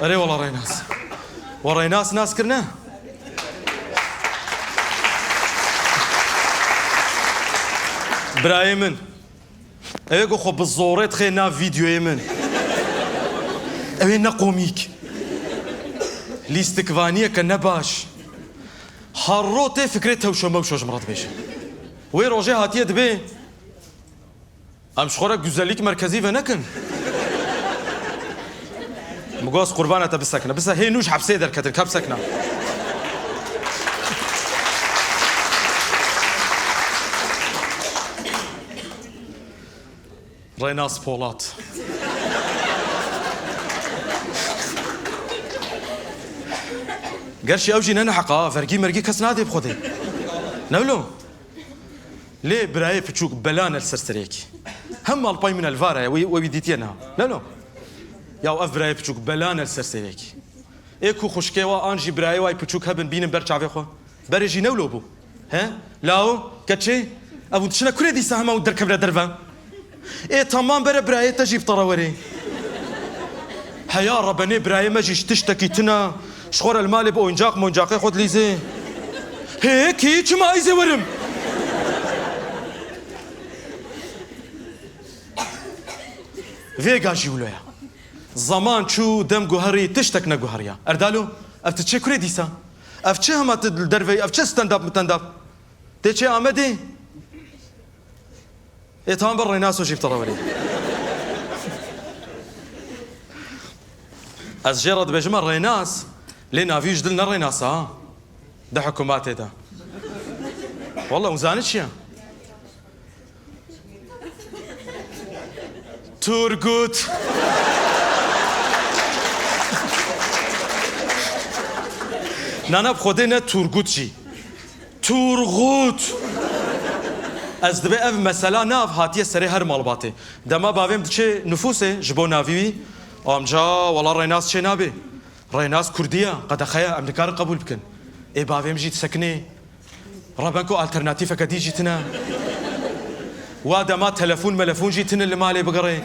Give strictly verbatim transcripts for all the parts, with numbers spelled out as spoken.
Erê wala Rênas. We Rênas nas kirine? Birayê min. Ew ê ku xwe bi zorê dixê nav vîdyoyê min. Ew ê ne komîk. Lîstikvaniyeke ne baş. Her ro tê fikrê tewşo mewşo ji min re dibêje. Wê rojê hatiye dibê, em ji xwe re güzellik merkezî venekin. Min got, qurbana te bisekine. Bise hê nû ji hepsê derketin, ka bisekine. Rênas Polat. Gerçi ew jî ne neheq a, vergî mergî kes nadê bi Xwedê. Ne wilo? Lê birayê piçûk bela ne li ser serêkî. Hem malpay min el vara ye, wê, wê wî dîtiye niha. Ne wilo? Ya ev birayê piçûk bela ne li ser serêkî. Ê ku xwişkê wa an jî birayê wa yî piçûk hebin bînin ber çavê xwe. Berê jî ne wilo bû. He? Lao, keçê, ev hûn diçine kurê dîsa hema hûn derkevine derve? Ê tamam bere birayê te jî bi te re werê. Heya rebenê birayê me jî ji tiştekî tune, ji xwe re li malê bi oyuncak moyuncakê xwe dilîzê. Hê kî çima îzê werim? Vêga jî wilo ye. Zeman çû, dem guherî, tiştek neguheriya. Erdalo, ev tu çê kurê dîsa? Ev çi hema tu li derveyî, ev çi stand-up mitendap? Tê çê Amedê? Ê tamam be Rênaso jî bi te re werê. Ez jê re dibêjime Rênas, lê navî ji dil ne Rênas a, ha. Di hikûmatê de. Walla hûn zanî çi ye? Turgut. Nana bi Xwedê ne Turgut jî. Turgut. Ez dibê ev mesela nav hatiye serê her malbatê. Dema bavêm diçê nifûsê ji bo navî wî, amca, wela Rênas çê nabê. Rênas kurdî ye, qedexe ye, em nikarin qebûl bikin. Ê bavêm jî disekinê. Reben ku alternatîfeke dî jî tine. Wa dema telefon melefon jî tine li malê bigere.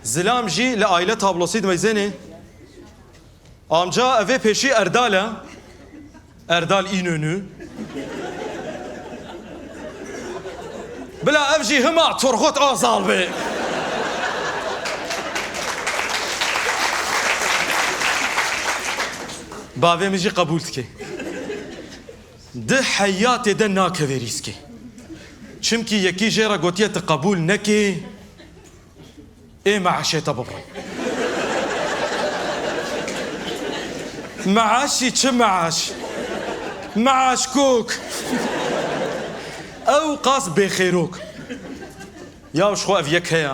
Zilam jî li aile tablosî dimeyzênê. Amca evê pêşî Erdal e. Erdal Înönü. Bila ev jî hima Turgut Özal be. Bavê min jî qebûl dike. Di heyatê de nakeve rîskê. Çimkî yekî jê re gotiye tu qebûl nekê, ê meaşê te bibrin. Meaşî çi meaş? Meaşkok. Ew qas bêxêrok. Ya ji xwe ev yek heye.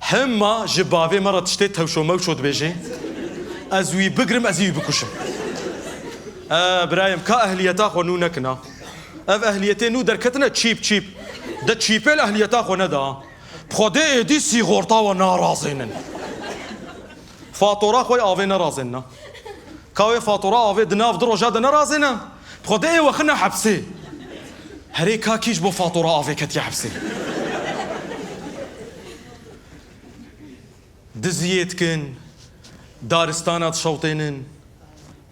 Hema ji bavê me re tiştê tewşo mewşo dibêje. Ez wî bigrim, ez ê wî bikuşim. E, birayê min, ka ehliyeta xwe nû nekina. Ev ehliyetê nû derketine çîp çîp. De çîpê li ehliyeta xwe neda. Bi Xwedê êdî sîxorta we narazênin. Fatora xwe avê nerazênina. Ka wê fatora avê di nav du roja de nerazêne. Bi Xwedê ê wexine hepsê. Herê ka kî ji bo fatora avê ketiye hepsê? Diziyê dikin, daristana dişewtênin,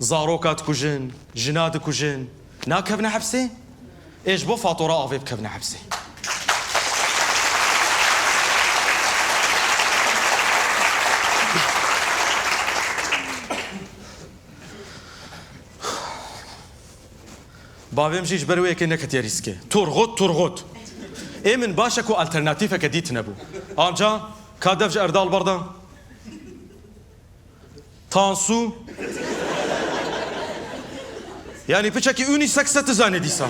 zaroka dikujin, jina dikujin. Nakevine hepsê? Ê ji bo fatora avê bikevine hepsê. Bavê min jî ji ber wê yekê neketiye rîskê. Turgut, Turgut. Ê min baş e ku alternatîfeke dî tine bû. Amca, ka dev ji Erdal berda? Tansu. Yanî piçekî unisex e tu zanê dîsa.